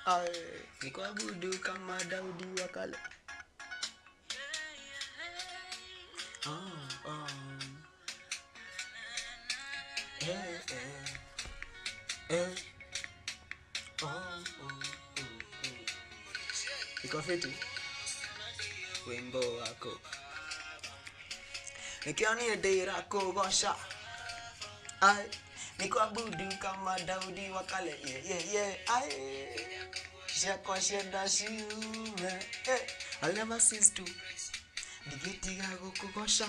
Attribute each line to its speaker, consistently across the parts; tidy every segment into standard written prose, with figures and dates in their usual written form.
Speaker 1: Ae, nikuabudu kama Daudi wa kale. Ah, ah. Eh, eh. Eh. Oh, oh, oh, oh. Iko fiti wimbo wako nikiwa niĩ ndĩrakũgoca. Ai, nikuabudu kama Daudi wa kale, yeah, yeah, yeah. Ai, ciakwa cienda ciume. Eh, I'll never cease to ndigĩtiga gũkũgoca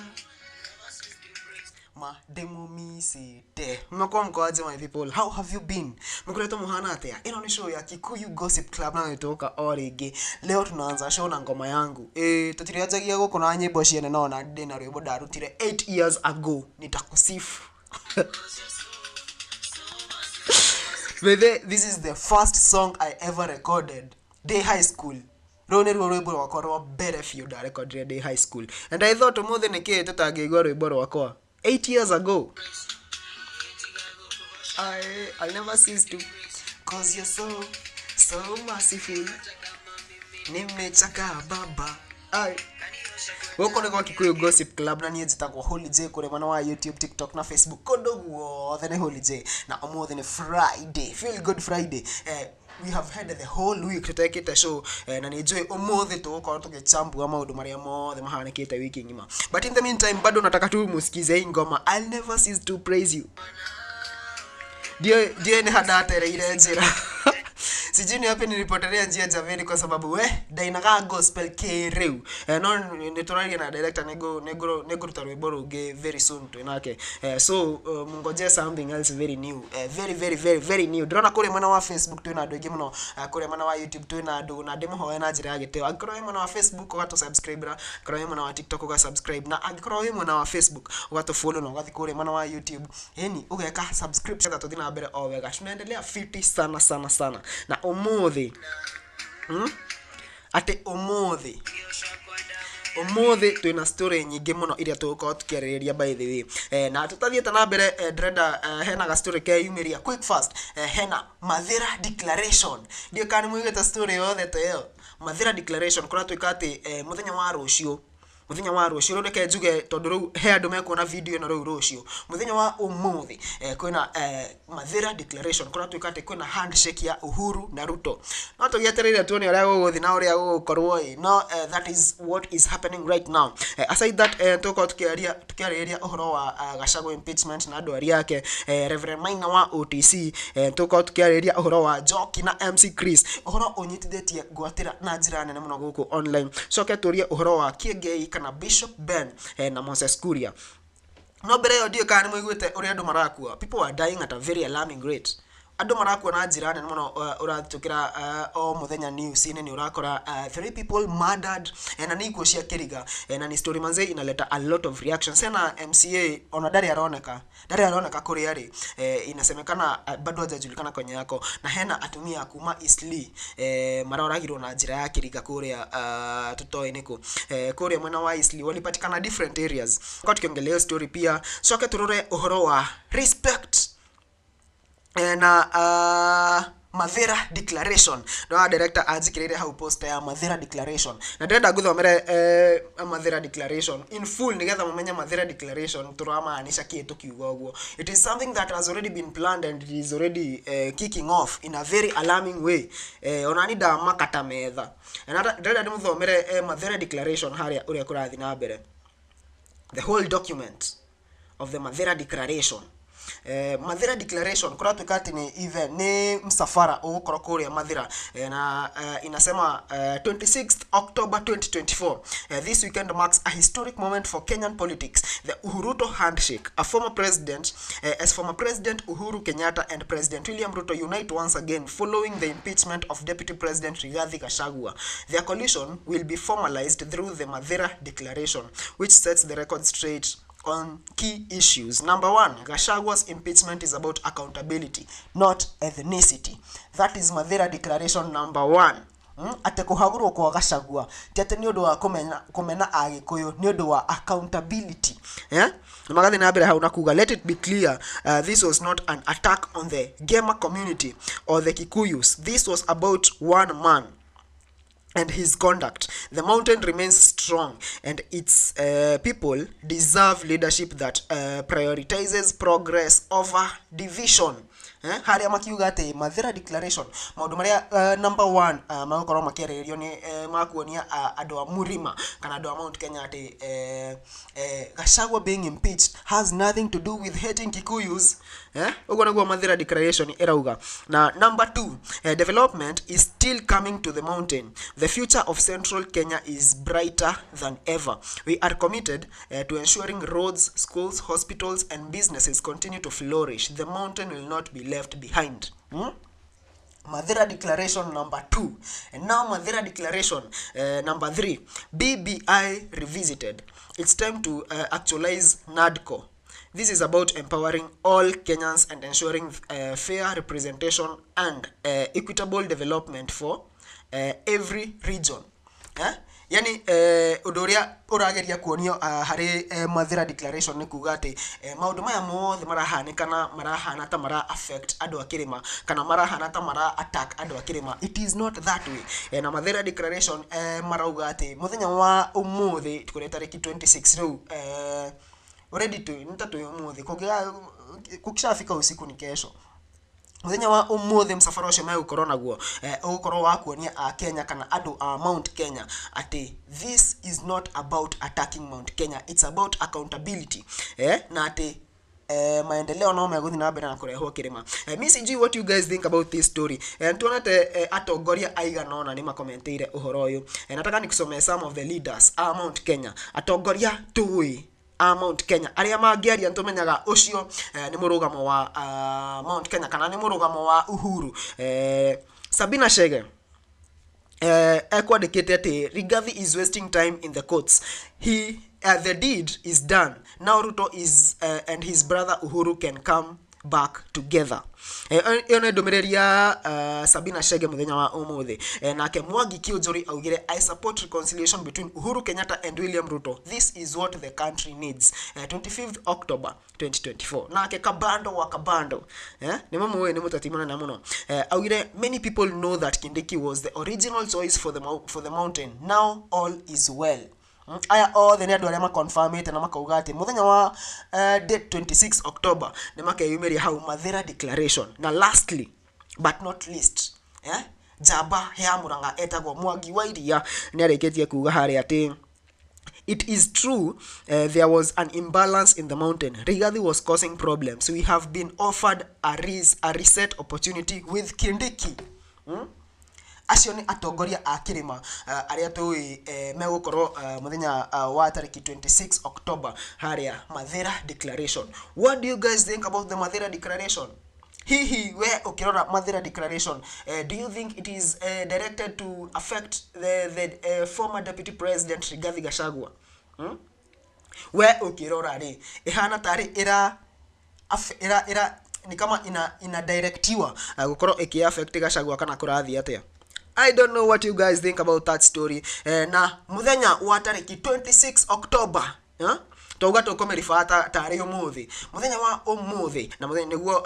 Speaker 1: mademomicite. Mmekuwa mkoaje, my people? How have you been? Mkoretwo muhana atia? Ĩno nĩ show ya Kikuyu Gossip Club na nĩtũka o rĩngĩ. Leo tunaanza show na ngoma yangu. Tũtirianjagia gũkũ na nyĩmbo ciene, no na ndĩ na rwĩmbo ndarutire 8 years ago, nitakusifu. Bethe, this is the first song I ever recorded day high school. Rũu nĩruo rwĩmbo rwakwa rwa mbere biũ ndarekondire ndĩ high school, and I thought ũmũthĩ nĩkĩĩ tũtangĩigua rwĩmbo rwakwa 8 years ago. I'll never cease to, 'cause you're so so merciful. Nimechaka baba. Ai. Gũkũ nĩ gwa Kikuyu Gossip Club na niĩ njĩtagwo Holy J kũrĩ mwena wa YouTube, TikTok na Facebook. Kũndũ guothe nĩ Holy J. Na ũmũthĩ nĩ Friday, Feel Good Friday. We have had the whole week tũtekĩte show, na nĩ njũĩ ũmũthĩ tũgũkorwo tũgĩchambua maũndũ marĩa mothe mahanĩkĩte wiki ng'ima. But in the meantime, bado nataka tu musikize hii ngoma, I'll never cease to praise you. Ndiũĩ nĩ ha ndatereire njĩra, sijui ni wapi nilipotelea njia jameni, kwa sababu we ndainaga gospel kĩrĩu. No nĩ tũraria na director, nĩngũruta rwĩmbo rũngĩ very soon twĩ nake. So mngojee something else very new, very very very very new. Ndĩrona kũrĩa mwena wa Facebook twĩna andũ aingĩ mũno, kũrĩa mwena wa YouTube twĩna andũ, na ndĩmũhoe na njĩra ya gĩtĩo, angĩkorwo wĩ mwena wa Facebook ũgatũ subscribe, angĩkorwo wĩ mwena wa TikTok ũga subscribe, na angĩkorwo wĩ mwena wa Facebook ũgatũ follow na ũgathiĩ kũrĩa mwena wa YouTube yani ũgeka subscription tũthiĩ na mbere o wega. Tunaendelea fiti sana sana sana. Na ũmũthĩ, Atĩ ũmũthĩ twĩna story nyingĩ mũno iria tũgũkorwo tũkĩarĩrĩria, by the way. Na tũtathiĩte na mbere, ndĩrenda, hena ga story keyumĩria quick fast. Hena Mathira Declaration. Ndiũĩ kana nĩ mũiguĩte story yothe ta ĩyo. Mathira Declaration, kũratuĩka atĩ mũthenya wa rũciũ rĩu, reke njuge tondũ rĩu he andũ mekuona video ĩno rĩu rũciũ, mũthenya wa ũmũthĩ, kwĩna Mathira Declaration. Kũratuĩka atĩ kwĩna handshake ya Uhuru na Ruto. No tũgĩetereire tuone ũrĩa gũgũthiĩ na ũrĩa gũgũkorwo ĩ, no that is what is happening right now. Aside that, tũgũkorwo tũkĩarĩrĩria ũhoro wa Gachagua impeachment na ndwari yake, Reverend Maina wa OTC, tũgũkorwo tũkĩarĩrĩria ũhoro wa Njoki na MC Chris, ũhoro ũnyitithĩtie ngwatĩra na njĩra nene mũno gũkũ online. Coke tũrie ũhoro wa Kiengei kana Bishop Ben na Moses Kuria. No mbere ĩyo, ndiũĩ kana nĩ mũiguĩte ũrĩa andũ marakua. People are dying at a very alarming rate. Andũ marakua na njĩra nene mũno. Ũrathĩtũkĩra o mũthenya news-inĩ nĩ ũrakora three people murdered, na nĩ ikuũ cia kĩriga, na ni story manze inaleta a lot of reactions. Hena MCA ona ndarĩ aroneka kũrĩa arĩ. Inasemekana bado hajajulikana kwenye yako. Na hena atumia kuma Eastleigh maroragirwo na njĩra ya kĩriga kũrĩa, tũtoĩ nĩkũ, kũrĩa mwena wa Eastleigh walipatikana different areas. Kwa tukiongelea hiyo story pia, coke tũrore ũhoro wa respect na Mathira Declaration. No director anjikirire hau poster ya Mathira Declaration na ndĩrenda ngũthomere Mathira Declaration in full nigetha mumenye Mathira Declaration tũramaanisha kĩ tũkiuga ũguo. It is something that has already been planned and it is already kicking off in a very alarming way. Onani ndamakata metha na ndĩrenda ndĩmũthomere Mathira Declaration harĩa ũrĩa kũrathiĩ na mbere, the whole document of the Mathira Declaration. Mathira Declaration kũratuĩka atĩ nĩ event, nĩ msafara ũgũkorwo kũrĩa Mathira, na inasema, 26th October 2024. This weekend marks a historic moment for Kenyan politics, the Uhuruto handshake. A former president As former President Uhuru Kenyatta and President William Ruto unite once again following the impeachment of Deputy President Rigathi Gachagua, their coalition will be formalized through the Mathira Declaration, which sets the record straight on key issues. Number one, Gachagua's impeachment is about accountability, not ethnicity. That is Mathira Declaration number one. Atĩ kũhagũrwo kwa Gachagua ti atĩ nĩ ũndũ wa kũmena Agĩkũyũ, nĩ ũndũ wa accountability, eh? Na magathiĩ na mbere hau na kuga, "Let it be clear, this was not an attack on the Gema community or the Kikuyus. This was about one man and his conduct. The mountain remains strong, and its people deserve leadership that prioritizes progress over division." Eh, harĩa makiuga atĩ Mathira Declaration, maũndũ marĩa number one magũkorwo makĩarĩrĩrio nĩ makuonia andũ a Mũrima kana andũ a Mount Kenya atĩ Gachagua being impeached has nothing to do with hating Kikuyus, eh? Ũguo nĩguo Mathira Declaration ĩrauga. Na number two, development is still coming to the mountain. The future of Central Kenya is brighter than ever. We are committed to ensuring roads, schools, hospitals and businesses continue to flourish. The mountain will not be left behind. Mathira Declaration number two. And now Mathira Declaration number three, BBI revisited. It's time to actualize NADCO. This is about empowering all Kenyans and ensuring fair representation and equitable development for every region. Eh? Yani ũndũ ũrĩa ũrageria kuonio harĩ Mathira Declaration nĩ kuga atĩ maũndũ maya mothe marahanĩka na marahana ta mara affect andũ a kĩrĩma kana marahana ta mara attack andũ a kĩrĩma, it is not that way. Na Mathira Declaration marauga atĩ mũthenya wa ũmũthĩ, kũrĩa tarĩki 26 rĩu, already twĩ nĩ ta twĩ ũmũthĩ, kukishafika usiku ni kesho. Muthenya wa umuthi msafara ucio megũkorwo naguo ũgũkorwo wa kuonia a Kenya kana andũ a Mount Kenya atĩ this is not about attacking Mount Kenya, it's about accountability, na atĩ maendeleo no megũthiĩ na mbere na kũrehwo kĩrĩma. Mi sijui what you guys think about this story. Tuonete atongoria aigana ũna nĩ makomenteire ũhoro ũyũ. Nataka nikusomee some of the leaders a Mount Kenya, atongoria tũĩ a Mount Kenya arĩa mangĩaria nĩtũmenyaga ũcio nĩ mũrũgamo wa Mount Kenya kana nĩ mũrũgamo wa Uhuru. Sabina Chege ekwandĩkĩte atĩ Rigathi is wasting time in the courts. He the deed is done now. Ruto is and his brother Uhuru can come back together. Ĩyo nĩ ndũmĩrĩri ya Sabina Chege mũthenya wa ũmũthĩ. Nake Mwangi Kiunjuri augire, "I support reconciliation between Uhuru Kenyatta and William Ruto. This is what the country needs." 25th October 2024. Nake Kabando wa Kabando, nĩ mamũĩ, nĩ mũteti mũnene mũno, augire, "Many people know that Kindiki was the original choice for the mountain. Now all is well." Aya othe nĩ andũ arĩa makonfirmĩte na makauga atĩ mũthenya wa date 26 October nĩ makeyumĩria hau Mathira Declaration. Na lastly but not least, njamba ya Murang'a etagwo Mwangi wa Iria nĩ arĩkĩtie kuga harĩa atĩ "It is true, there was an imbalance in the mountain. Rigathi was causing problems. We have been offered a reset opportunity with Kindiki." Acio nĩ atongoria a kĩrĩma arĩa tũĩ megũkorwo mũthenya wa tarĩki 26 October harĩa Mathira Declaration. What do you guys think about the Mathira Declaration? Hihi we ũkĩrora Mathira Declaration, do you think it is directed to affect the former Deputy President Rigathi Gachagua? We ũkĩrora rĩ, ĩhana tarĩ ĩra ĩra ĩra ni kama ina directiwa gũkorwo ĩkĩ affect Gachagua kana kũrathiĩ atĩa? I don't know what you guys think about that story. Na muthenya wa tarĩki 26 October, eh? Twauga tũkũmĩriba tarĩ ũmũthĩ, mũthenya wa ũmũthĩ, na mũthenya nĩguo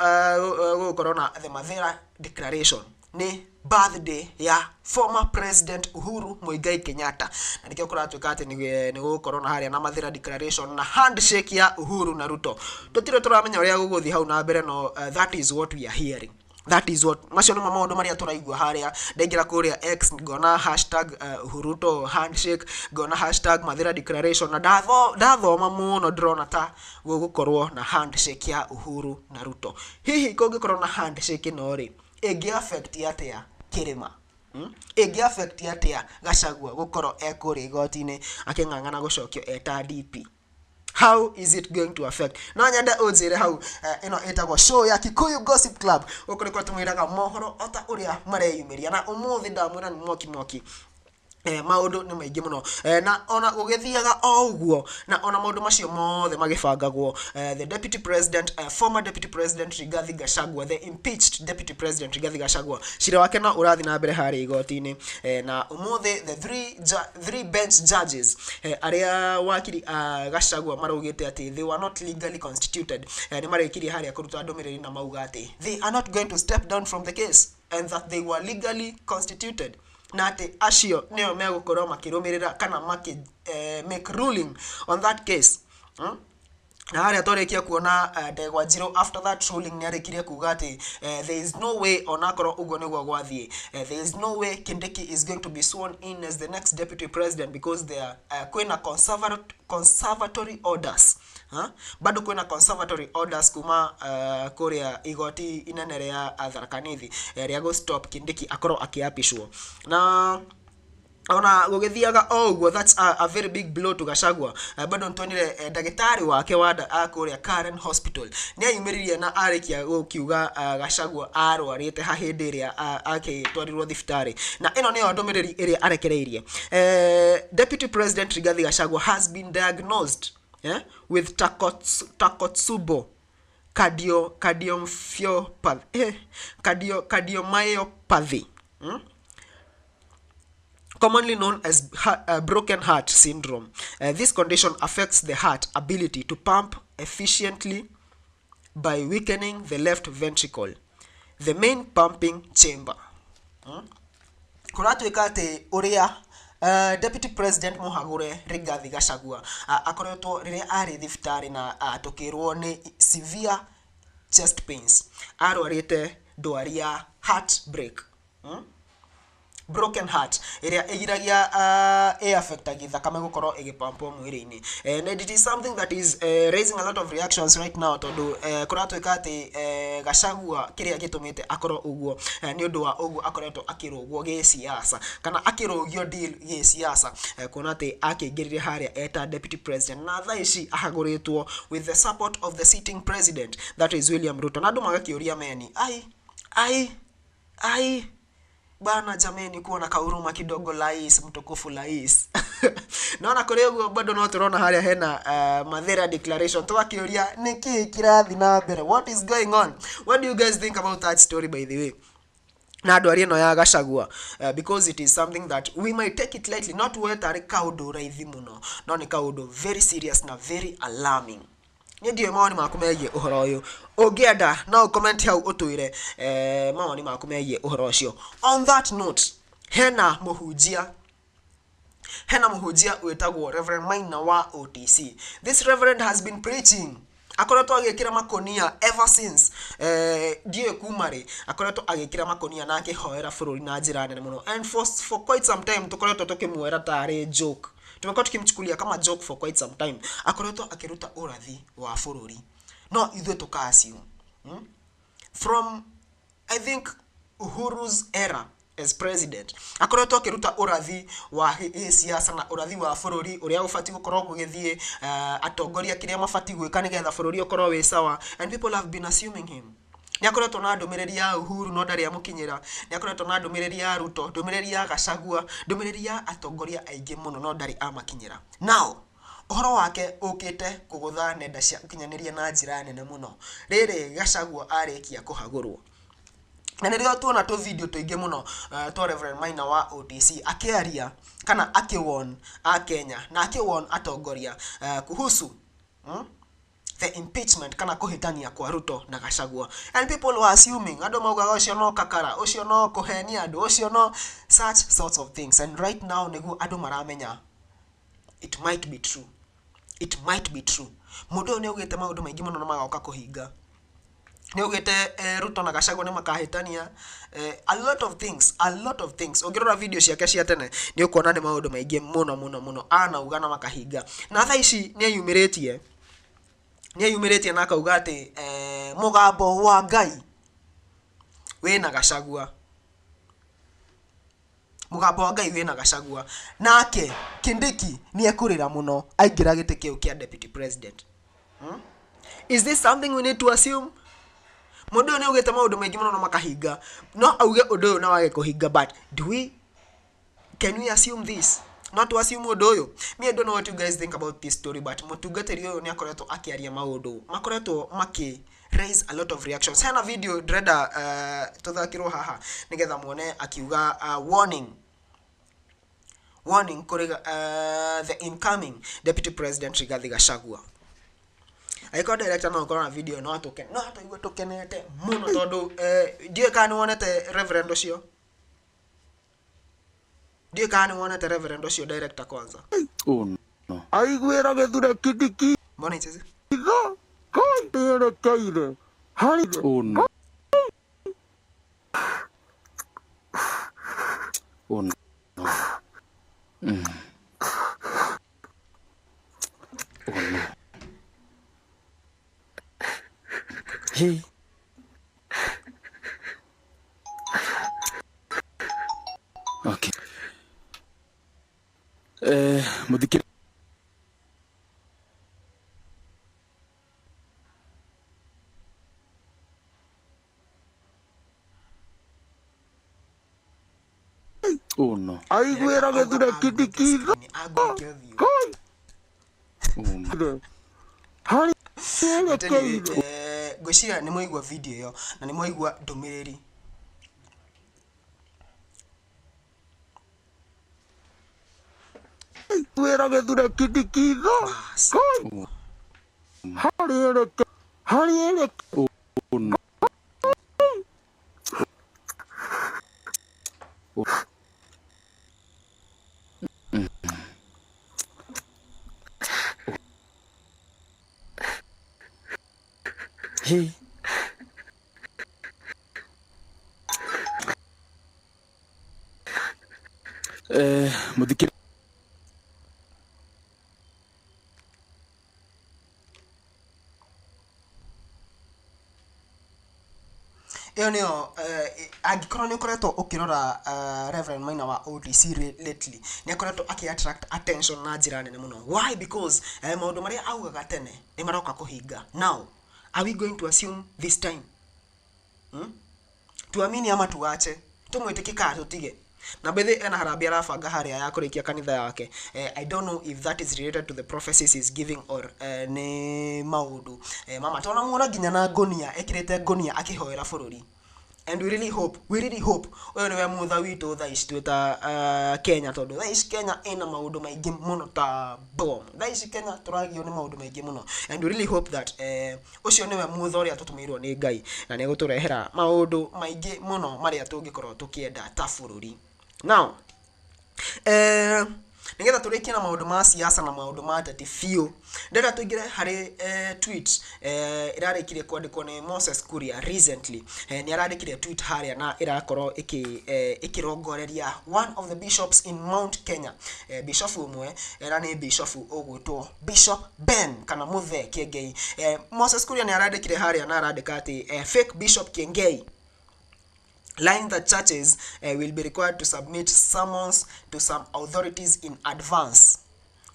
Speaker 1: gũgũkorwo na the Mathira Declaration, nĩ birthday ya former President Uhuru Muigai Kenyatta, na nĩkĩo kũratuĩka atĩ nĩ gũgũkorwo na harĩa na Mathira Declaration na handshake ya Uhuru na Ruto. Tũtirĩ tũramenya ũrĩa gũgũthiĩ hau na mbere, no that is what we are hearing, that is what, macio nĩmo maũndũ marĩa tũraigua harĩa. Ndaingĩra kũrĩa X ngona hashtag Uhuruto handshake, ngona hashtag Mathira Declaration, na ndathoma mũno ndĩrona ta gũgũkorwo na handshake ya Uhuru na Ruto. Hihi kũngĩkorwo na handshake ĩno rĩ, ĩngĩ affect atĩa kĩrĩma? Ĩngĩ affect atĩa Gachagua gũkorwo e kũrĩa igoti-inĩ akĩng'ang'ana gũcokio eta DP? How is it going to affect? No nyende ũnjĩre hau. Ĩno ĩtagwo show ya Kikuyu Gossip Club. Gũkũ nĩkuo tũmwĩraga mohoro ota ũrĩa mareyumĩria, na ũmũthĩ ndamwĩra nĩ mwaki mwaki. Maũndũ nĩ maingĩ mũno, na ona gũgĩthiaga o ũguo, na ona maũndũ macio mothe magĩbangagwo, the deputy president, former deputy president Rigathi Gachagua, the impeached deputy president Rigathi Gachagua, cira wake no ũrathiĩ na mbere harĩa igoti-inĩ. Na ũmũthĩ the three bench judges, arĩa wakiri a Gachagua maraugĩte atĩ they were not legally constituted, nĩ marĩkirie harĩa kũruta ndũmĩrĩri na mauga atĩ they are not going to step down from the case and that they were legally constituted, na atĩ acio nĩo megũkorwo makĩrũmĩrĩra kana makĩ make ruling on that case, Na harĩa twarĩkia kuona Ndegwa Njirũ, after that ruling, nĩ arĩkirie kuga atĩ there is no way, onakorwo ũguo nĩguo gwathiĩ, there is no way Kindiki is going to be sworn in as the next deputy president because there kwĩna conservatory orders, huh? Bado kwĩna conservatory orders kuma kũrĩa igoti inene rĩa Tharaka Nithi, rĩa gũ stop Kindiki akorwo akĩapishwo. Na ona gũgĩthiaga o ũguo, that's a very big blow to Gachagua. Bado nĩtuonire ndagĩtarĩ wake wa kũrĩa Karen Hospital nĩ ayumĩririe na arĩkia gũkiuga Gachagua arwarĩte ha hĩndĩ ĩrĩa akĩtwarirwo thibitarĩ, na ĩno nĩyo ndũmĩrĩri ĩrĩa arekereirie. Deputy President Rigathi Gachagua has been diagnosed, yeah, with Takotsubo cardiomyopathy, cardiomyopathy, Commonly known as broken heart syndrome. This condition affects the heart ability to pump efficiently by weakening the left ventricle, the main pumping chamber. Kũratuĩka atĩ ũrĩa deputy president mũhagũre Rigathi Gachagua akoretwo rĩrĩa arĩ thibitarĩ na tũkĩrwo nĩ severe chest pains, arwarĩte ndwari ya heart break, Broken heart ĩrĩa ĩgiragia, ĩ-affectagia thakame gũkorwo ĩgĩpampwo mwĩrĩ-inĩ. And it is something that is raising a lot of reactions right now, tondũ kũratuĩka atĩ Gachagua kĩrĩa gĩtũmĩte akorwo ũguo, nĩ ũndũ wa ũguo akoretwo akĩrũgwo gĩsiasa kana akĩrũgio deal gĩsiasa, kuona atĩ akĩingĩrire harĩa eta deputy president na thaa ici ahagũrĩtwo with the support of the sitting president, that is William Ruto. Na andũ magakĩũria meni, ai ai ai bana, jameni, kuwa na kauruma kidogo, rais mtukufu, rais. Naona kũrĩ ũguo bado no tũrona harĩa hena Mathira declaration, tũgakĩũria nĩkĩ kĩrathiĩ na mbere, what is going on? What do you guys think about that story, by the way, na ndwari ĩno ya Gachagua? Because it is something that we might take it lightly, not tuoe tarĩ kaũndũ raithi mũno, no nĩ kaũndũ very serious na very alarming. Niĩ ndiũĩ mawoni maku megiĩ ũhoro ũyũ. Ũngĩenda no comment hau ũtwĩre mawoni maku megiĩ ũhoro ũcio. On that note, hena mũhunjia wĩtagwo Reverend Maina wa OTC. This reverend has been preaching, akoretwo agĩkĩra makonia ever since, ndiũĩ kuma rĩ akoretwo agĩkĩra makonia na akĩhoera bũrũri na njĩra nene mũno. And for quite some time tũkoretwo tũkĩmuoera tarĩ joke, tumekuwa tukimchukulia kama joke for quite some time. Akoretwo akĩruta ũrathi wa bũrũri, no ithuĩ tũka assume, From I think Uhuru's era as president, akoretwo akĩruta ũrathi wa gĩsiasa na ũrathi wa bũrũri ũrĩa ũbatiĩ gũkorwo gũgĩthiĩ, atongoria kĩrĩa mabatiĩ gwĩka nĩgetha bũrũri ũkorwo wĩ sawa, and people have been assuming him. Nĩ akoretwo na ndũmĩrĩri ya Uhuru no ndarĩ amũkinyĩra, nĩ akoretwo na ndũmĩrĩri ya Ruto, ndũmĩrĩri ya Gachagua, ndũmĩrĩri ya atongoria aingĩ mũno no ndarĩ amakinyĩra. Now ũhoro wake ũkĩte kũgũtha nenda cia ũkinyanĩria na njĩra nene mũno rĩrĩ Gachagua arĩkia kũhagũrwo, na nĩrĩo tuona tũ video tũingĩ mũno twa Reverend Maina wa OTC akĩaria kana akĩwon a Kenya na akĩwon atongoria kuhusu, the impeachment kana kũhĩtania kwa Ruto na Gachagua. And people were assuming, andũ maugaga ũcio no kakara, ũcio no kũhenia andũ, ũcio no such sorts of things. And right now nĩguo andũ maramenya it might be true, it might be true. Mũndũ ũyũ nĩ augĩte maũndũ maingĩ mũno na magoka kũhinga. Nĩ augĩte Ruto na Gachagua nĩ makahĩtania, a lot of things, a lot of things. Ũngĩrora video ciake cia tene nĩ ũkuona nĩ maũndũ maingĩ mũno mũno mũno anauga na makahinga. Na thaa ici nĩ eyumĩrĩtie na akauga atĩ mũgambo wa Ngai wĩna Gachagua, mũgambo wa Ngai wĩna Gachagua, nake Kindiki nĩ ekũrĩra mũno aingĩra gĩtĩ kĩu kĩa deputy president, Is this something we need to assume? Mũndũ ũyũ nĩ augĩte maũndũ maingĩ mũno na makahinga, no auge ũndũ ũyũ na wage kũhinga, but do we Can we assume this? No to assume ũndũ ũyũ? Me, I don't know what you guys think about this story, but mũtungatĩri ũyũ nĩ akoretwo akĩaria maũndũ makoretwo makĩ raise a lot of reactions. Hena video ndĩrenda tũthakĩrwo haha nĩgetha muone akiuga warning warning kũrĩ the incoming Deputy President Rigathi Gachagua. Angĩkorwo director no ũkorwo na video, no tũke no tũigue tũkenete mũno tondũ ndiũĩ kana nĩ wonete reverend ũcio, ndiũĩ kana nĩ wonete reverend ũcio, director, kwanza.
Speaker 2: Oh no.
Speaker 3: Aiguĩra gĩthure kindiki.
Speaker 1: Mbona icheze?
Speaker 3: Yerekeire harĩ
Speaker 2: Oh no. Oh no. Oh no. Hey. Okay. Muthikiri. Oh no.
Speaker 3: Aiguĩra gĩthure kindiki.
Speaker 1: Agũike ũthiũ.
Speaker 2: Oh no.
Speaker 3: Harĩ
Speaker 1: But anyway,
Speaker 3: yerekeire.
Speaker 1: Ngwĩciria nĩ mwaigua video ĩyo na nĩ mwaigua ndũmĩrĩri.
Speaker 3: Aiguĩra gĩthure kindikitho.
Speaker 1: Bas.
Speaker 2: Oh.
Speaker 3: Harĩ yereke harĩ yereke.
Speaker 2: Oh no. Oh. Hey. Muthikiri.
Speaker 1: Ĩyo nĩyo angĩkorwo nĩ ũkoretwo ũkĩrora Reverend Maina wa ODC lately, nĩ akoretwo akĩ attract attention na njĩra nene mũno. Why? Because maũndũ marĩa augaga tene nĩ maroka kũhinga. Now are we going to assume this time? Tuamini ama tuache? Tumwĩtĩkie kana tũtige? Na bethe ena harambee arabanga harĩa ya kũrĩkia kanitha yake. I don't know if that is related to the prophecies he's giving or nĩ maũndũ mama tona muona nginya na ngonia, ekĩrĩte ngonia akĩhoera bũrũri. And we really hope ũyũ nĩwe mutha witũ thaa ici twĩ ta Kenya, tondũ thaa ici Kenya ĩna maũndũ maingĩ mũno ta bomb. Thaa ici Kenya tũragio nĩ maũndũ maingĩ mũno, and we really hope that ũcio nĩwe mutha ũrĩa tũtũmĩirwo nĩ Ngai na nĩ egũtũrehera maũndũ maingĩ mũno marĩa tũngĩkorwo tũkĩenda ta bũrũri. Now nĩgetha tũrĩkie na maũndũ ma siasa na maũndũ ma ateti biũ, ndĩrenda tũingĩre harĩ tweet ĩrarĩkirie kwandĩkwo nĩ Moses Kuria recently. Nĩ arandĩkire tweet harĩa na ĩrakorwo ĩkĩrongoreria one of the bishops in Mount Kenya, bishop ũmwe na nĩ bishop ũgwĩtwo Bishop Ben kana Muthe Kiengei. Moses Kuria nĩ arandĩkire harĩa na arandĩka atĩ fake Bishop Kiengei lying that churches will be required to submit summons to some authorities in advance.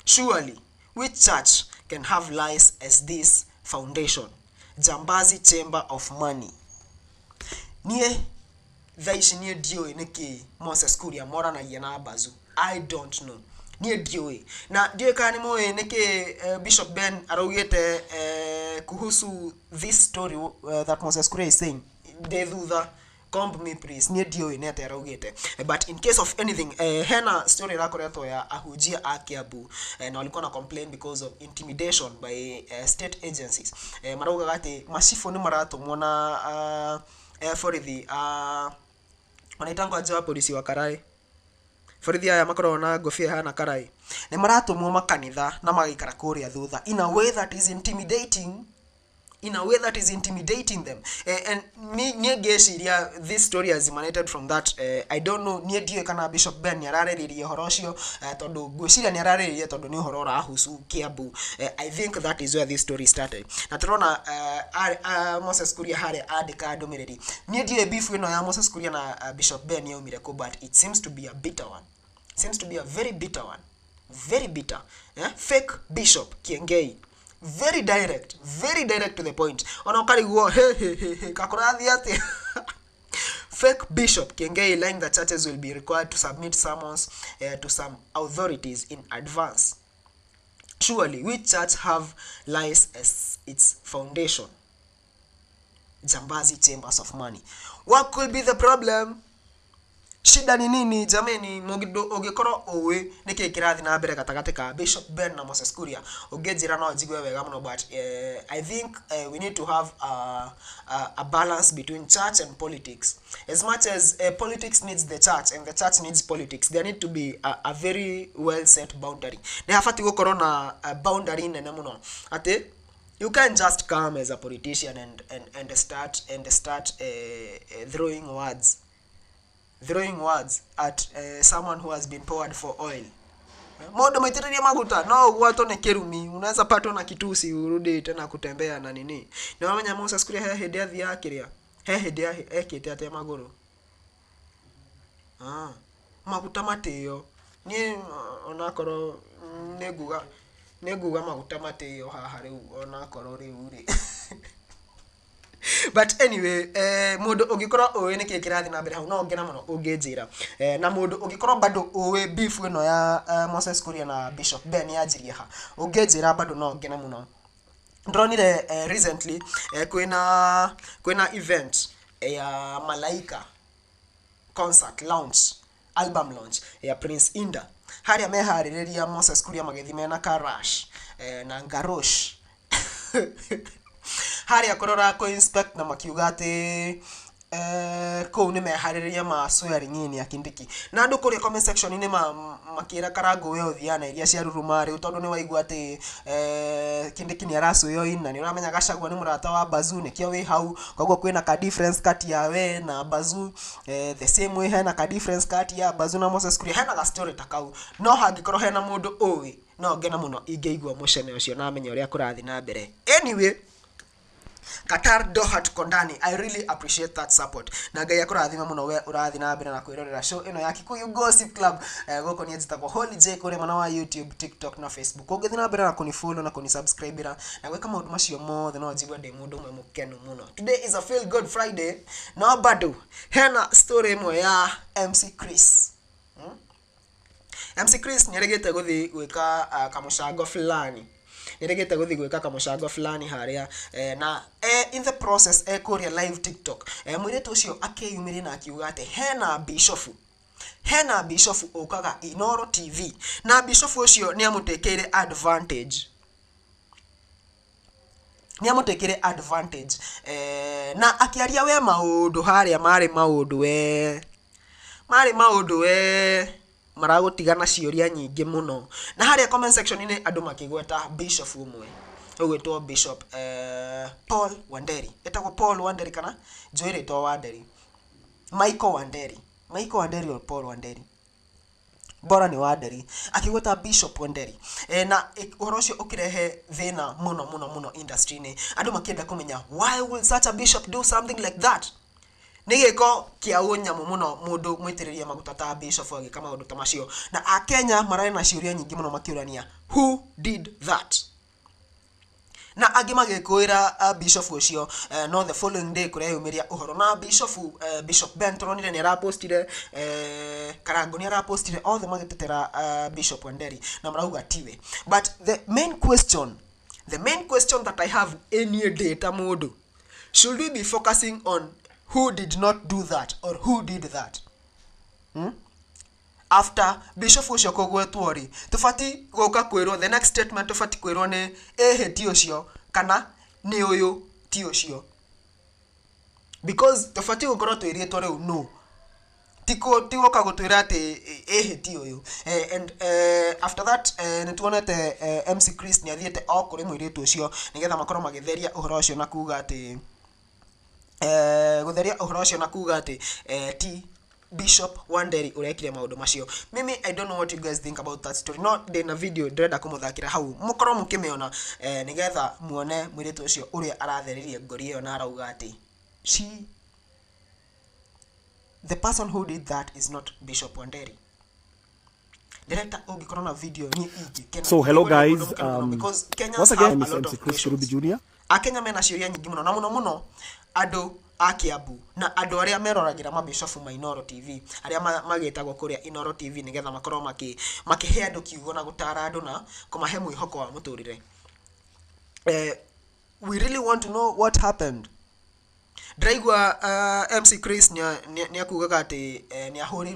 Speaker 1: Surely, which church can have lies as this foundation? Jambazi Chamber of Money. Niĩ thaa ici niĩ ndiũĩ nĩkĩ Moses Kuria moranagia na Bazu. I don't know. Niĩ ndiũĩ. Na ndiũĩ kana nĩ mũĩ nĩkĩ Bishop Ben araugĩte kuhusu this story that Moses Kuria is saying. Ndĩ thutha, comb me please. Niĩ ndiũĩ nĩ atĩa araugĩte. But in case of anything, hena story ĩrakoretwo ya ahunjia a Kiambu na walikuwa na complain because of intimidation by state agencies. Maraugaga atĩ macibũ nĩ maratũmwo na borithi wanaitangwo aje wa polisi wa karai, borithi aya makoragwo na ngobia hana karai, nĩ maratũmwo makanitha na magaikara kũrĩa thutha in a way that is intimidating, in a way that is intimidating them. And niĩ ngĩciria this story has emanated from that. I don't know, niĩ ndiũĩ kana Bishop Ben nĩ ararĩrĩria ũhoro ũcio, tondũ ngwĩciria nĩ ararĩrĩria tondũ nĩ ũhoro ũrahusu Kiambu. I think that is where this story started. Na tũrona Moses Kuria harĩa andĩka ndũmĩrĩri. Niĩ ndiũĩ beef ĩno ya Moses Kuria na Bishop Ben yaumire kũ, but it seems to be a bitter one, seems to be a very bitter one, very bitter, eh? Fake Bishop Kiengei, very direct, very direct to the point. Ona ũkarigwo he he he he kakũrathiĩ atĩa. Fake Bishop Kiengei lying that churches will be required to submit sermons to some authorities in advance. Surely, which church have lies as its foundation? Jambazi chambers of money. What could be the problem? Shida ni nini jameni? Mũndũ ũngĩkorwo ũĩ nĩkĩ kĩrathiĩ na mbere gatagatĩ ka Bishop Ben na Moses Kuria, ũngĩnjĩra no njigue wega mũno. But I think we need to have a balance between church and politics. As much as politics needs the church and the church needs politics, there need to be a very well set boundary. Nĩ habatiĩ gũkorwo na a boundary nene mũno atĩ you can't just come as a politician and start throwing words at someone who has been poured for oil. Mũndũ maitĩrĩrie maguta no ũgwatwo nĩ kĩrumi, unaweza patwa na kitusi, urudi tena kutembea na nini. Nĩ wamenya Moses Kuria he hĩndĩ athiaga kĩrĩa, he hĩndĩ ekĩte atĩa magũrũ. Ah, maguta matĩo niĩ onakorwo nĩ nguga maguta matĩo haha rĩu, onakorwo rĩu rĩ. But anyway, mũndũ ũngĩkorwo ũĩ nĩkĩ kĩrathiĩ na mbere hau, no ngena mũno ũngĩnjĩra. Na mũndũ ũngĩkorwo bado ũĩ beef ĩno ya Moses Kuria na Bishop Ben yanjirie ha, ũngĩnjĩra bado no ngena mũno. Ndĩronire recently kwĩna event ya Malaika concert launch, album launch ya Prince Inda, harĩa meharĩrĩria Moses Kuria magĩthiĩ mena Karash na Ngarosh harĩa kũrora kũ inspect, na makiuga atĩ kũu nĩ meharĩrĩria ma swearing in ya Kindiki. Na andũ kũrĩa comment section-inĩ makĩra Karango, we ũthiaga na iria cia ruruma rĩu, tondũ nĩ waigua atĩ Kindiki nĩ aracũĩo in, na nĩ ũramenya Gachagua nĩ mũrata wa Bazu, nĩkĩo wĩ hau. Koguo kwĩna ka difference kati ya we na Bazu. The same way hena ka difference kati ya Bazu na Moses Kuria. Hena ga story ta kau. No hangĩkorwo hena mũndũ ũĩ, no ngena mũno ingĩigua mũcene ũcio na amenye ũrĩa kũrathiĩ na mbere. Anyway, Qatar, Doha, tuko ndani. I really appreciate that support. Na Ngai akũrathime mũno we ũrathiĩ na mbere na kwĩrorera show ĩno ya Kikuyu Gossip Club. Gũkũ niĩ njĩtagwo Holy J kũrĩa mwena wa YouTube, TikTok na Facebook. Ũngĩthiĩ na mbere na kũni-follow na kũni-subscribe na gwĩka maũndũ macio mothe, no njigue ndĩ mũndũ ũmwe mũkenu mũno. Today is a feel good Friday. No bado hena story ĩmwe ya MC Chris. MC Chris nĩaregete gũthiĩ gwĩka kamũcango fulani, nĩaregete gũthiĩ gwĩka kamũcango fulani harĩa na in the process kũrĩa live TikTok, mũirĩtu ũcio akĩyumĩria na akiuga atĩ hena bishofu ũkaga Inoro TV, na bishofu ũcio nĩ amũtekĩire advantage, nĩ amũtekĩire advantage na akĩaria we maũndũ harĩa marĩ maũndũ, we marĩ maũndũ we maragũtiga na ciũria nyingĩ mũno. Na harĩa comment section-inĩ andũ makĩgweta bishop ũmwe ũgwĩtwo Bishop Paul Wanderi, etagwo Paul Wanderi kana njũĩ rĩtwa Wanderi, Michael Wanderi, Michael Wanderi or Paul Wanderi, bora nĩ Wanderi, akĩgweta Bishop Wanderi. Na ũhoro ũcio ũkĩrehe thĩna mũno mũno mũno industry-inĩ, andũ makĩenda kũmenya why will such a bishop do something like that. Nĩ gĩko kĩa ũnyamũ mũno mũndũ mwĩtĩrĩrie maguta ta bishop agĩka maũndũ ta macio. Na akenya mararĩ na ciũria nyingĩ mũno makĩũrania who did that, na angĩ magĩkũĩra bishop ũcio. No the following day kũreyumĩria ũhoro na bishop, Bishop Ben tũronire nĩ arapostire, Karango nĩ arapostire, othe magĩtetera Bishop Wanderi na marauga tiwe. But the main question that I have any day ta mũndũ, should we be focusing on who did not do that or who did that? After bishop ũcio kũgwetwo rĩ, tũbati gũka kwĩrwo the next statement, tũbati kwĩrwo nĩ ĩhĩ ti ũcio kana nĩ ũyũ ti ũcio, because tũbati gũkorwo twĩrĩtwo rĩu no ti gũka gũtwĩra atĩ ĩhĩ ti ũyũ. And after that nĩ tuonete MC Chris nĩ athiĩte o kũrĩ mũirĩtu ũcio nĩgetha makorwo magĩtheria ũhoro ũcio na kuga atĩ gũtheria ũhoro ũcio na kuga atĩ ti Bishop Wanderi ũrekire maũndũ macio. Mimi I don't know what you guys think about that story, no ndĩna video ndĩrenda kũmũthakĩra hau mũkorwo mũkĩmĩona, nĩgetha muone mũirĩtu ũcio ũrĩa aratheririe ngori ĩyo na arauga atĩ she the person who did that is not Bishop Wanderi. Director, ũngĩkorwo na video niĩ ingĩkena.
Speaker 2: So, hello
Speaker 1: Nĩngwenda
Speaker 2: guys.
Speaker 1: mũndũ mũkenu mũno because Kenyans
Speaker 2: Once again,
Speaker 1: have
Speaker 2: I'm
Speaker 1: a lot
Speaker 2: MC
Speaker 1: of
Speaker 2: Chris
Speaker 1: questions.
Speaker 2: Kirubi Jr.
Speaker 1: Akenya mena ciũria nyingĩ mũno, na mũno mũno andũ A Kiambu na andũ arĩa meroragĩra mabishofu ma Inooro TV arĩa magĩtagwo kũrĩa Inooro TV nĩgetha makorwo makĩhe andũ kiugo na gũtara andũ na kũmahe mwĩhoko wa mũtũrĩre. We really want to know what happened. Ndĩraigua MC Chris nĩ akugaga atĩ nĩ ahũrĩirwo.